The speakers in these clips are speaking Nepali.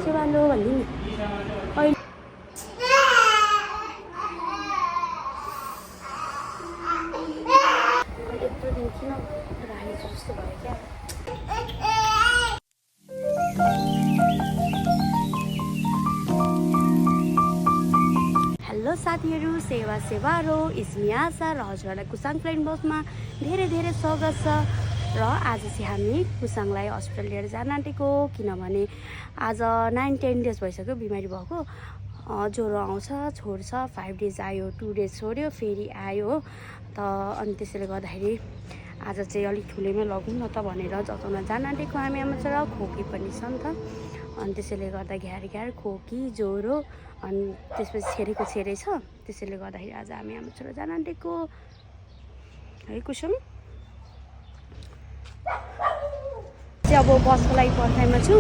सेवालो भन्ने नि अहिले यत्रो दिन किन राखेको जस्तो भयो क्या। हेलो साथीहरू, सेवारो इस्मी आशा र हजुरहरूलाई कुसाङ फ्लाइङ बसमा धेरै धेरै स्वागत छ। र आज चाहिँ हामी कुसाङलाई हस्पिटल लिएर जान आँटेको, किनभने आज 9-10 डेज भइसक्यो बिमारी भएको। ज्वरो आउँछ, छोड्छ, 5 डेज आयो, 2 डेज छोड्यो, फेरि आयो हो। अनि त्यसैले गर्दाखेरि आज चाहिँ अलिक ठुलैमै लगौँ न त भनेर जताउन जान आँटेको हामी आमा छोरा। खोकी पनि छ नि त, अनि त्यसैले गर्दा घ्यार खोकी ज्वरो अनि त्यसपछि छेरै छ। त्यसैले गर्दाखेरि आज हामी आमा छोरा जान आँटेको है कुसुम। चाहिँ अब बसको लागि पर्खाइमा छु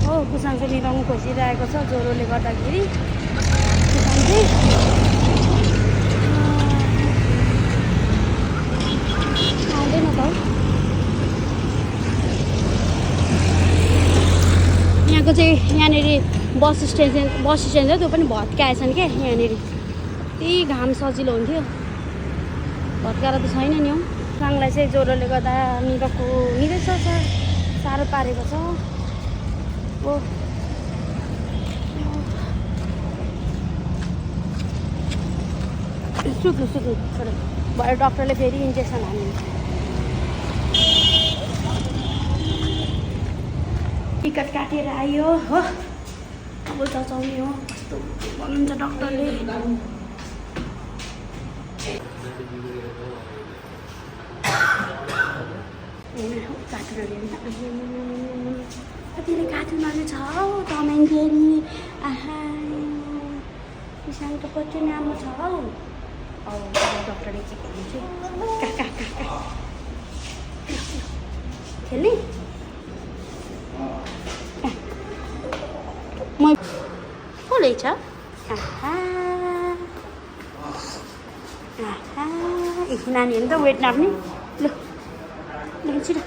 हो। कुसाङ चाहिँ मिलाउनु खोजिरहेको छ ज्वरोले गर्दाखेरि। कुसाङ चाहिँ आउँदैन त हौ। यहाँको चाहिँ यहाँनिर बस स्ट्यान्ड छ, त्यो पनि भत्काएछन् क्या यहाँनिर। त्यही घाम सजिलो हुन्थ्यो, भत्काएर त छैन नि हौ। कुसाङलाई चाहिँ ज्वरोले गर्दा निकै साह्रो पारेको छ हो। सुत्नु भयो, डक्टरले फेरि इन्जेक्सन हाल्नु। टिकट काटेर आयो हो, अब जचाउने हो कस्तो भन्नुहुन्छ डक्टरले। कतिले कार्टुनहरू छ हौ, टम एन्ड जेरी। आहा कुसाङ त कति राम्रो छ हौ। डक्टरले के भन्नुहुन्छ खेल्ने म कसले छ। नानीहरू त वेट नाप्ने। ल छिटो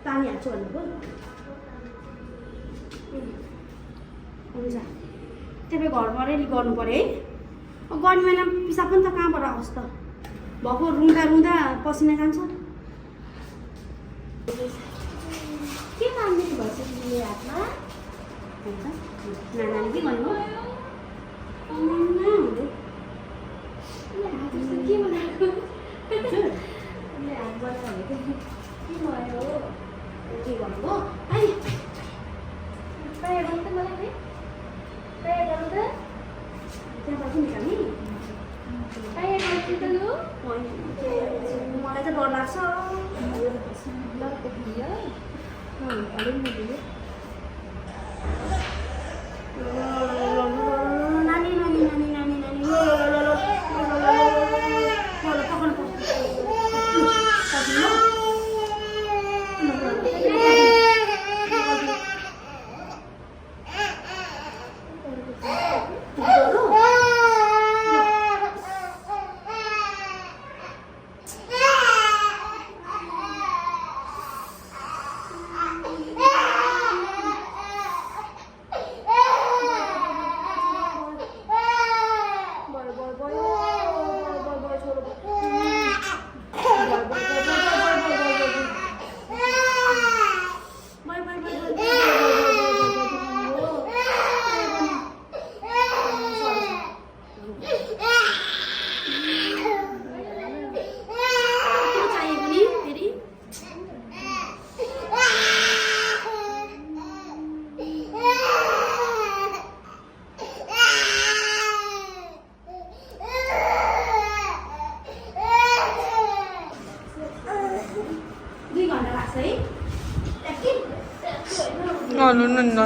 पानी हाल्छु भन्नुभयो। हुन्छ, तपाईँ घरबाटै गर्नु पऱ्यो है। गर्ने बेला पिसाब पनि त कहाँबाट आओस् त, भएको रुँदा पसिना जान्छ। के मान्ने भएछ तिमीले हातमा? नानीले के भन्नु के बनाएको के भन्नुभयो? प्राय गर्नु त मलाई प्राय गर्नु त त्यहाँ बस्नु नि हामी प्राय गर्छु त लु। मलाई त डर लाग्छ। नानी No, no, no, no.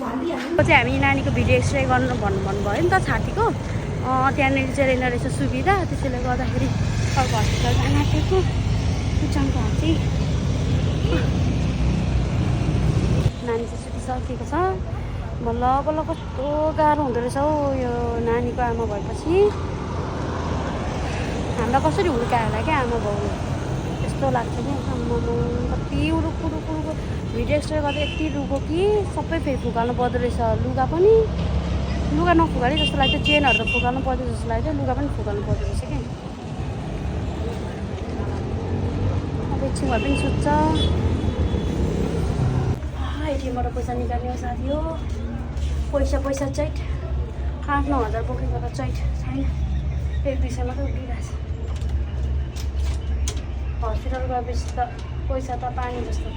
चाहिँ हामी नानीको भिडियो एक्सरे गर्नु भन्नुभयो नि त छातीको त्यहाँनिर चाहिँ रहेन रहेछ सुविधा त्यसैले गर्दाखेरि अर्को हस्पिटल जान आँटेको कुचाङको हात चाहिँ नानी चाहिँ सुतिसकेको छ बल्ल बल्ल कस्तो गाह्रो हुँदो रहेछ हौ यो नानीको आमा भएपछि हामीलाई कसरी हुर्कायो होला क्या आमा बाउले त्यस्तो लाग्छ नि आमा कति रुखु भिडियो एक्सरे गर्दा यति रुखो कि सबै फेरि फुकाल्नु पर्दो रहेछ लुगा पनि लुगा नफुकाले जस्तो लाग्छ चेनहरू त फुकाल्नु पर्दो जस्तो लाग्छ लुगा पनि फुकाल्नु पर्दो रहेछ क्या अब एकछिन भए पनि सुत्छ एटिएमबाट पैसा निकाल्ने हो साथी हो पैसा चैट 8-9 हजार बोकेको त चैट छैन 1-2 सय मात्रै उठिरहेछ हस्पिटल गएपछि त पैसा त पानी जस्तो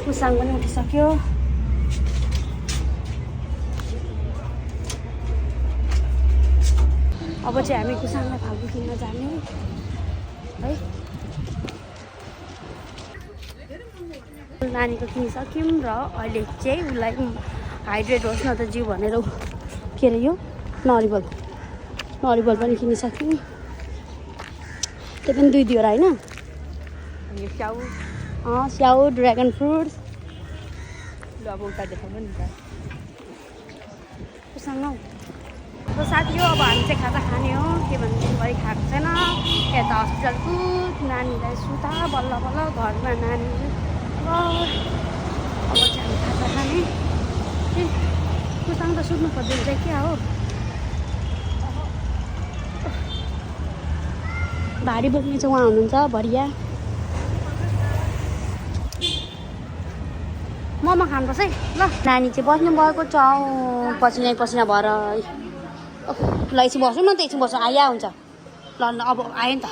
कुसाङ पनि उठिसक्यो अब चाहिँ हामी कुसाङलाई फागु किन्न जाने है नानीको किनिसक्यौँ र अहिले चाहिँ उसलाई हाइड्रेट होस् न त जिउ भनेर के अरे यो नरिवल पनि किनिसक्यौँ त्यो पनि 2 दिवटा होइन यो स्याउ स्याउ ड्र्यागन फ्रुट्स ल अब उता देखाउनु नि त कुसाङ हौ र साथी हो अब हामी चाहिँ खाजा खाने हो के भन्नुभरि खाएको छैन यता हस्पिटलको नानीलाई सुता बल्ल बल्ल घरमा नानी अब चाहिँ हामी खाजा खाने कुसाङ त सुत्नु पर्दैन चाहिँ क्या हो भारी बोक्ने चाहिँ उहाँ हुनुहुन्छ भरिया मोमो खानुपर्छ है ल नानी चाहिँ बस्नु भएको छ पसिना भएर ल एकछिन बसौँ न त एकछिन बसौँ आइया हुन्छ ल अब आयो नि त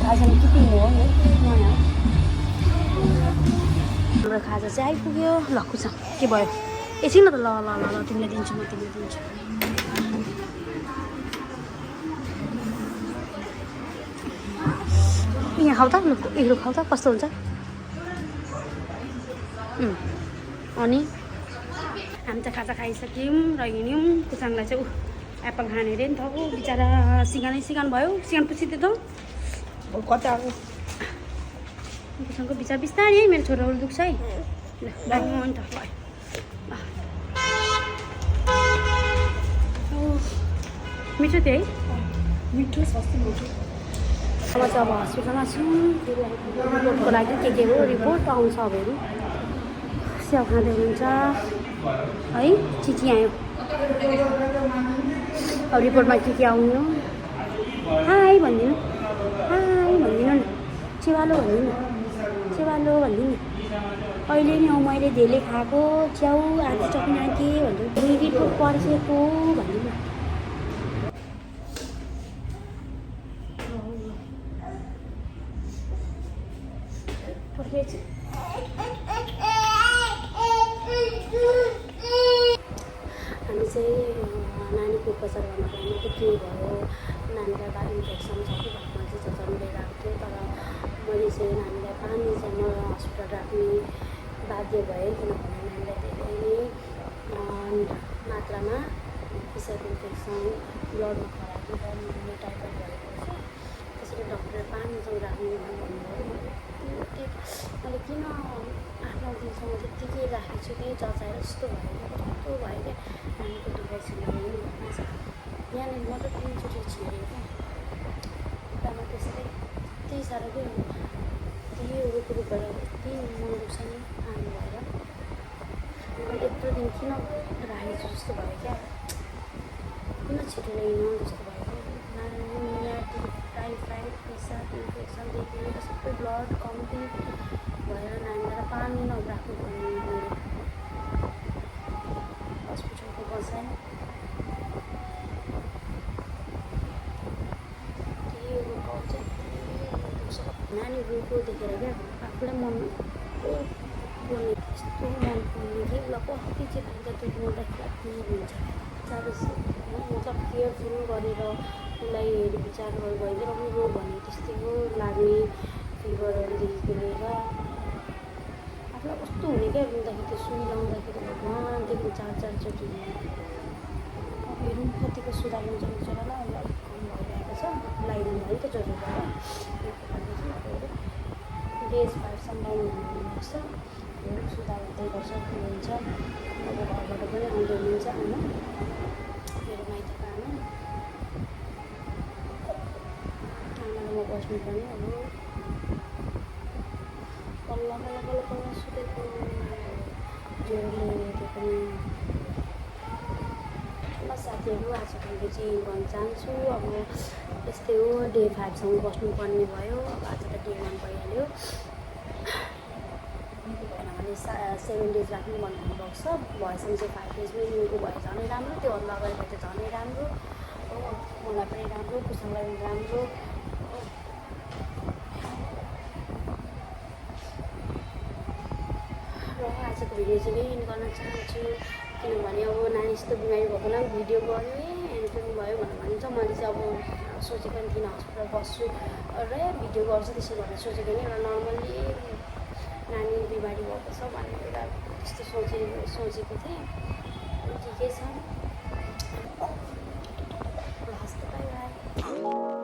आइसक्यो के किन्नु हो नयाँ हाम्रो खाजा चाहिँ आइपुग्यो ल कुसाङ के भयो एकछिन न त ल ल ल ल तिमीलाई दिन्छु म तिमीलाई दिन्छु यहाँ खाऊ त लु खाऊ त कस्तो हुन्छ अनि हामी त खाजा खाइसक्यौँ र हिँड्यौँ कुसाङलाई चाहिँ एप्पल खाने अरे नि त हो बिचरा सिकान भयो सिकान पछि त्यो त कता कुसाङको बिचरा बिस्तारै है मेरो छोराहरू दुख्छ है ल नि त मिठो थियो है मिठो सस्तो मिठो अब चाहिँ अब हस्पिटलमा छु रिपोर्टको लागि के हो रिपोर्ट आउँछ अब हेरौँ स्याउ खाँदै हुनुहुन्छ है चिची आयो अब रिपोर्टमा के आउनु हाई भनिदिनु न चेवालो भनिदिनु अहिले नि मैले धेरै खाएको च्याउ आधी चक्ने के भन्छु रिपोर्ट पर्सेको भनिदिनु हामी चाहिँ नानीको उपचार गर्नको लागि के भयो नानीलाई बाल इन्फेक्सन छ कि भन्ने चाहिँ जन्मिएर आएको थियो तर मैले चाहिँ नानीलाई पानीसँग हस्पिटल राख्ने बाध्य भएँ किनभने नानीलाई धेरै नै मात्रामा पिसाब इन्फेक्सन ब्लडमा खराबी बन्ने टाइपको भएको छ त्यसैले डक्टरले पानीसँग राख्ने भन्नुभयो मैले किन 8-9 दिनसम्म त्यत्तिकै राखेको छु कि जचाएर जस्तो भयो कस्तो भयो क्या नानीको दुखाइ छिरेको यहाँनिर मात्रै 3 चोटि छिरेको क्या खुट्टामा त्यसरी त्यही साह्रो के त्यही रुख भएर यति मन दुख्छ नि आमा भएर मैले यत्रो दिन किन राखेको छु जस्तो भयो क्या किन छिटेन जस्तो भयो क्या यहाँ टाइफाइड पिसाब इन्फेक्सनदेखि सबै ब्लड कम्ती भएर नानीलाई पानी नराख्नुपर्ने मैले हस्पिटलको बसाएँ नानी गएको देखेर क्या आफूलाई मन पर्ने यस्तो मन पर्ने कि ल कति चाहिँ खान्छ त्यो बनाउँदाखेरि फिल हुन्छ साह्रो मतलब केयरफुल गरेर उसलाई हेरविचार गरेर राम्रो भने त्यस्तै हो लाग्ने फिभरहरूदेखिको लिएर आफूलाई कस्तो हुने क्या रुँदाखेरि त्यो सुई लाउँदाखेरि भगवान्देखि 4-4चोटि अब हेरौँ कतिको सुधार हुन्छ बिचरालाई अहिले अलिक कम भइरहेको छ लगाइदिनु भयो नि त जरुरी डेज 5सम्म हुनुपर्छ सुधार हुँदै गर्छ के हुन्छ अब घरबाट पनि आउँदै हुनुहुन्छ आमा मेरो माइतीको आमालाई म बस्नुपर्ने अब बल्ल सुतेको ज्वरोले त्यो पनि ल साथीहरू आजको भिडियो चाहिँ गर्न चाहन्छु अब यस्तै हो डे 5सम्म बस्नुपर्ने भयो अब आज त डे 1 भइहाल्यो भएन भने 7 डेज राख्नु भन्नुभएको छ भएसम्म चाहिँ 5 डेजमै निको भए झनै राम्रो त्योभन्दा अगाडि भए त झनै राम्रो मलाई पनि राम्रो कुसुमलाई पनि राम्रो र आजको भिडियो चाहिँ यही गर्न चाहन्छु किनभने अब नानी यस्तो बिमारी भएकोलाई भिडियो गर्नु एन्ड पनि भयो भनेर भनिन्छ मैले चाहिँ अब सोचेको पनि थिइनँ हस्पिटल बस्छु र भिडियो गर्छु त्यसो भनेर सोचेको नि एउटा नर्मल्ली नानी बिमारी भएको छ भन्ने एउटा त्यस्तो सोचेको थिएँ ठिकै छ हस् त बाई बाई